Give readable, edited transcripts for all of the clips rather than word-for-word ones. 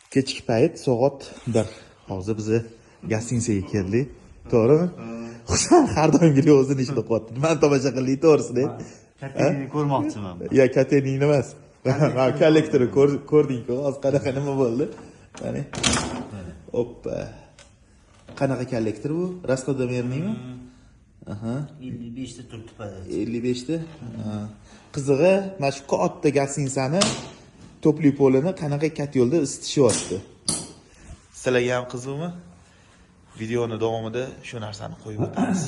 Kechki payt soat 1. Hozir biz гостиница ga keldik. To'g'rimi? Husan har doimgidek o'zini ishida qilyapti. Nimani tomosha qildik, to'g'risida? Котельный ko'rmoqchiman. Ya котельный emas. Ha, kollektorni ko'rding-ku, hozir qanaqa nima bo'ldi? Qani. Oppa. Qanaqa kollektor bu? Расходомер niymi? Aha. 55 ta turibdi подача. 55 ta. Ha. Qizig'i, mana shu katta гостиница ni тёплый пол ini qanaqa котёл da isitishyapti. Sizlarga ham qiziqmi? Videoni davomida shu narsani qo'yib o'tamiz.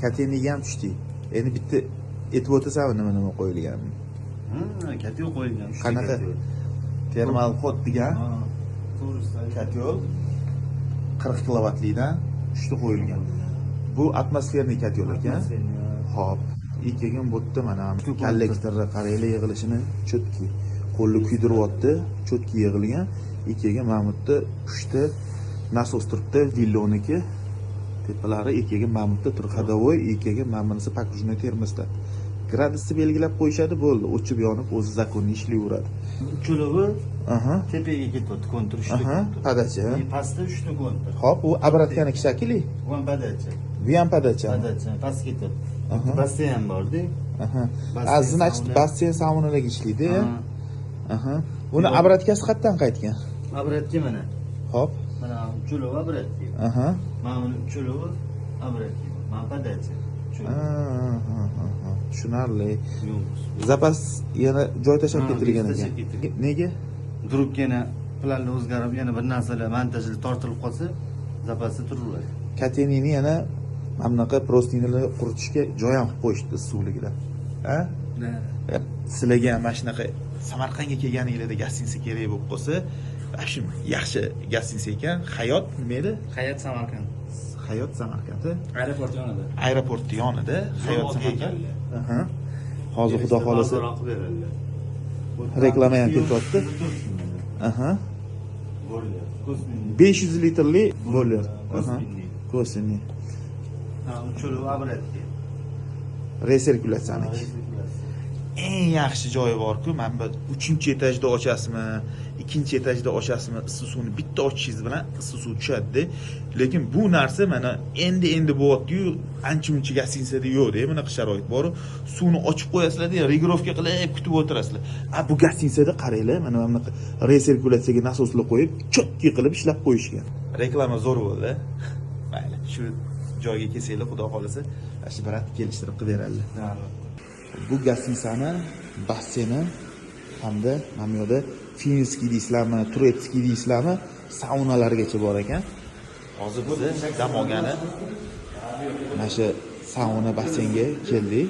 Котельный ga ham tushdik. Endi bitta aytib o'tasanmi, nima nima qo'yilganini? Котёл qo'yilgan. Uchta Qanaqa? Котёл. Thermal Hot degan Ha, to'g'risi. котёл 40 kilovatlidan 3 ta qo'yilgan. Bu атмосферный котёл ekan. Xo'p, и keyin bu yerda mana kollektorni qaranglar yig'ilishini, чётки. Qo'lni kuydiryapti, чётки yig'ilgan. И keyin mana bu yerda 3 ta nasos turibdi, Villoniki tepalari, и keyin mana bu yerda трехходовой, и keyin mana bunisi погружной termostat. Gradusni belgilab qo'yishadi, bo'ldi, o'chib yonib o'zi законно ishlayveradi. Uchalovi tepaga ketyapti, kontur, uchta kontur. Подача. И pastda uchta kontur. Xo'p, u обратка niki shekilli. Bu ham подача. Bu ham подача. Подача pastga ketyapti. Basseyn ham borda. A, значит, sauna. Basseyn, saunalarga ishlaydi. Ha. Aha. Uni обратка si qayerdan qaytgan? Обратка mana. Mana uchalovi обратка. Mana buni uchalovi обратка. Mana подача. Uchalovi. Ha. Tushunarli. Yo'q. Zapas yana joy tashlab Ha, ketilgan tashlab ekan. ketilgan. Nega? Вдруг yana planlar o'zgarib, yana bir narsalar montajlar tortilib qolsa, zapasda turaveradi. Котельный ni yana mana bunaqa простыня lar quritishga joy ham qilib qo'yishdi suvligida. Ha? Sizlarga ham mana shunaqa Samarqandga kelganinglarda гостиница kerak bo'lib qolsa, shu yaxshi гостиница ekan. Hayot nima edi? Hayat Samarqand. Hayot Samarqandi. Aeroport yonida. Aeroportni yonida Hayot Zo'r Samarqand. ekanlar. Aha. Hozir xudo xohlasa Ozroq qilib beradilar. Reklama ham ketyapti. Aha. Бойлер. Косвенный. 500 litrli бойлер. Косвенный. Косвенный. Ha, uchalovi обратка. Рециркуляция niki. Eng yaxshi joyi borku, mana bu uchinchi etajda ochasizmi, ikkinchi etajda ochasizmi, issiq suvni bitta ochishingiz bilan issiq suv tushadida. Lekin bu narsa mana endi endi bo'lyaptiyu, ancha muncha гостиница da yo'qda bunaqa sharoit boru. Suvni ochib qo'yasizlarda, регулировка qilib kutib o'tirasizlar. A bu гостиница da qaranglar, mana bunaqa рециркуляция ga nasoslar qo'yib, чётки qilib ishlab qo'yishgan. Reklama zo'r bo'ldi. Mayli, shu joyga kelsanglar, xudo xohlasa, mana shu брат kelishtirib qilib beradilar. Bu гостиница ni basseyni hamda mana bu yerda финский deysizlarmi, турецкий deysizlarmi, saunalargacha bor ekan. Hozir biz dam olgani mana shu sauna basseynga keldik.